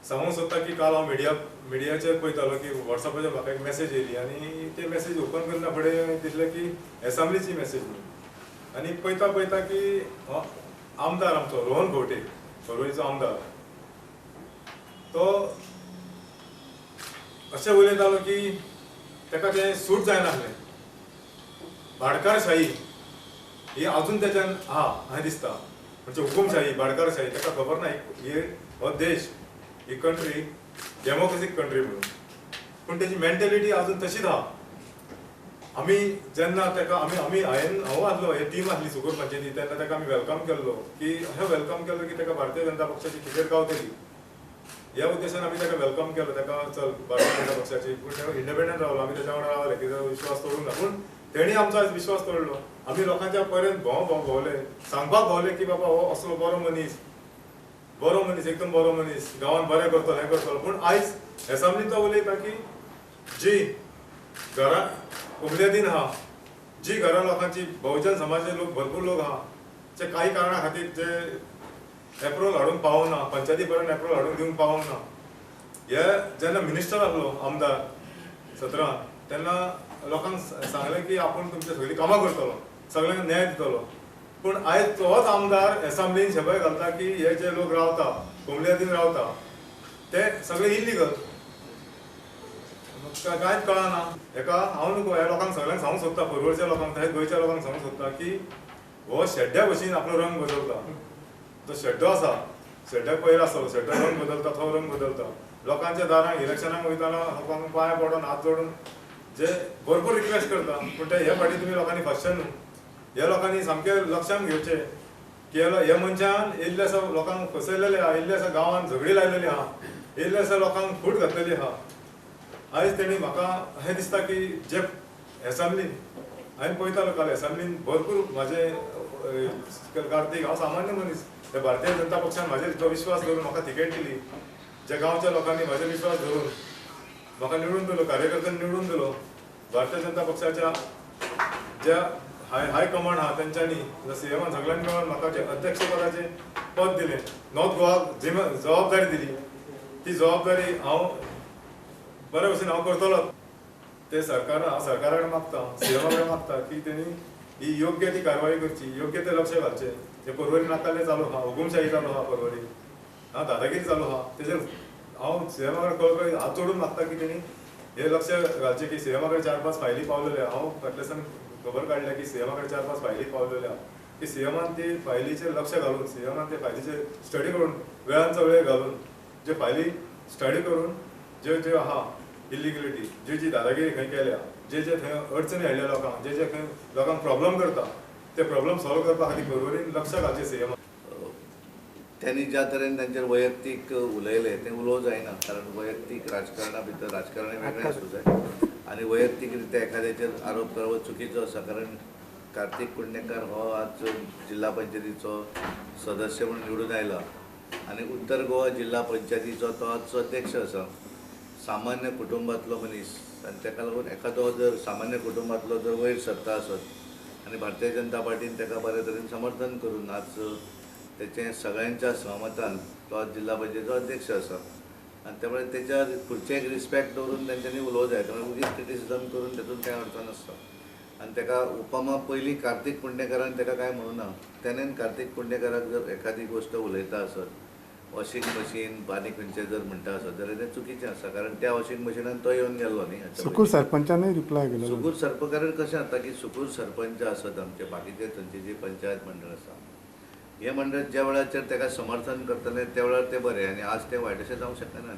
सांगूंक सोदता की काल हांव मिडियाचेर पळयतालो की वॉट्सॅपाचेर म्हाका एक मॅसेज येयली आनी ते मॅसेज ओपन करना फुडें दिसलें की एसेंब्लीची मॅसेज न्हू. आनी पळयता पळयता की आमदार आमचो रोहन खंवटे, पर्वरीचो आमदार, तो अशें उलयतालो की ताका तें सूट जायनासलें. भाटकारशाही ही अजून तेच्यान आहा अशें दिसता. म्हणजे हुकुमशाही, भाटकारशाही, ताका खबर ना ही हो देश, ही कंट्री डेमोक्रेसीक कंट्री म्हणून, पूण तेजी मेंटेलिटी अजून तशीच आहा. आमी जेन्ना ताका आमी आमी हांवें हांव आसलो, हे टीम आसली सुकूर पंचायती, तेन्ना ताका आमी welcome केल्लो की अशें welcome केल्लो की ताका भारतीय जनता पक्षाची तिकेट गावतली ह्या उद्देशान आमी ताका welcome केलो. ताका चल भारतीय जनता पक्षाची, पूण ताका इंडिपेंडंट रावलो, आमी ताच्या वांगडा रावले की विश्वास तोडूंक ना. पूण तेणी आमचो आयज विश्वास तोडलो. आमी लोकांच्या पर्यंत भोंव भोंव भोंवले, सांगपाक भोंवले की बाबा हो असलो बरो मनीस, बरो मनीस, एकदम बरो मनीस, गांवान बरें करतलो, हें करतलो. पूण आयज एसेंब्लीन तो उलयता की जी घरां उमलेदीन आहा, जी घरां लोकांची बहुजन समाजाचे लोक भरपूर लोक आहा, जे काही कारणा खातीर जे एप्रोल हाडूंक पावना, पंचायती पर्यंत एप्रोल हाडूंक दिवंक पावना. हे जेन्ना मिनिस्टर आसलो आमदार 17 तेन्ना लोकांक सांगलें की आपूण तुमचे सगळीं कामां करतलो, सगळ्यांक न्याय दितलो. पूण आयज तोच आमदार एसेंब्लीन शबय घालता की हे जे लोक रावता कोमल्यादीन रावता ते सगळे इलिगल. कांयच कळना हेका. हांव न्हू ह्या लोकांक सगळ्यांक सांगूंक सोदता, पर्वरच्या लोकांक तशेंच गोंयच्या लोकांक सांगूंक सोदता की हो शेड्ड्या भशेन आपलो रंग बदलता. जो शेड्डो आसा, शेड्ड्याक पयर आसतलो, शेड्डो रंग बदलता, तो रंग बदलता. लोकांच्या दारांक इलेक्शनाक वयतना लोकांक पांय पडून हात जोडून जे भरपूर रिक्वेस्ट करता, पूण ते हे फाटी तुमी लोकांनी फसचें न्हू. ह्या लोकांनी सामकें लक्षांत घेवचें की ह्या मनशान येयल्ले आसा लोकांक फसयलेले आहा, येयल्ले आसा गांवांत झगडी लायलेली आहा, येयल्ले आसा लोकांक फूट घातलेली आहा. आयज तेणी म्हाका अशें दिसता की जे एसेंब्लीन हांवें पळयतालो काल एसेंब्लीन भरपूर म्हाजे कार्तीक, हांव सामान्य मनीस, ते भारतीय जनता पक्षान म्हाजेर जो विश्वास दवरून म्हाका तिकेट दिली, ज्या गांवच्या लोकांनी म्हाजेर विश्वास धरून म्हाका निवडून दिलो, कार्यकर्त्यांनी निवडून दिलो, भारतीय जनता पक्षाच्या ज्या हाय कमांड आहा तेंच्यांनी सीएमान सगळ्यांनी मेळून म्हाका जे अध्यक्षपदाचें पद दिलें, नॉर्थ गोवाक जबाबदारी दिली, ती जबाबदारी हांव बरे भशेन हांव करतलो. ते सरकार हांव सरकारा कडेन मागता, सीएमा कडेन मागता की तेणी ही योग्य ती कारवाई करची, योग्य ते लक्ष घालचें. जे पर्वरी नाकाले चालू आहा, हुकुमशाही चालू आहा पर्वरी, हा दादागिरी चालू आहा, तेजेर हांव सीएमा कडेन कळकळी हात जोडून मागता की तेणी हे लक्ष घालचें की सीएमा कडेन 4-5 फायली पावलेल्यो. हांव फाटल्यासान खबर काडल्या की सीएमा कडेन 4-5 फायली पावलेल्यो की सीएमान ती फायलीचेर लक्ष घालून, सीएमान ते फायलीचेर स्टडी करून, वेळांचो वेळ घालून जे फायली स्टडी करून जे जे आहा इलिगलिटी, जी जी दादागिरी खंय केल्या, जे जे थंय अडचणी हाडल्या लोकांक, जे जे खंय लोकांक प्रॉब्लम करता ते प्रॉब्लम सॉल्व करपा खातीर पर्वरीन लक्ष घालचें सीएमान. त्यांनी ज्या तरेन तांचेर वैयक्तीक उलयलें तें उलोवंक जायना, कारण वैयक्तीक राजकारणा भितर राजकारण वेगळें आसूं जाय आनी वैयक्तीक रित्या एखाद्याचेर आरोप करप चुकीचो आसा. कारण कार्तीक कुडणेकार हो आज जिल्हा पंचायतीचो सदस्य म्हणून निवडून आयला आनी उत्तर गोवा जिल्हा पंचायतीचो तो आज अध्यक्ष आसा. सामान्य कुटुंबांतलो मनीस आनी ताका लागून एखादो जर सामान्य कुटुंबांतलो जर वयर सरता आसत आनी भारतीय जनता पार्टीन ताका बरे तरेन समर्थन करून आज तेचें सगळ्यांच्या सहमतान तो आज जिल्हा पंचायतीचो अध्यक्ष आसा आनी त्यामुळे तेच्या फुडचें एक रिस्पेक्ट दवरून तेंच्यांनी उलोवंक जाय. त्यामुळे उगीच क्रिटिसिजम करून तेतून कांय अर्थ नासता. आनी ताका उपमा पयलीं कार्तीक कुडणेकारान ताका कांय म्हणूना, तेणेन कार्तीक कुडणेकाराक जर एखादी गोश्ट उलयता आसत, वॉशिंग मशीन आनी खंयचें जर म्हणटा आसत जाल्यार तें चुकीचें आसा, कारण त्या वॉशिंग मशिनान तो येवन गेल्लो न्ही. सुकूर सरपंचानूय रिप्लाय केलो. सुकूर सरपंच, कारण कशें जाता की सुकूर सरपंच आसत आमचे बाकीचे थंयचे जे पंचायत मंडळ आसा, हे मंडळ ज्या वेळाचेर ताका समर्थन करतले त्या वेळार तें बरें आनी आज तें वायट अशें जावंक शकना न्ही.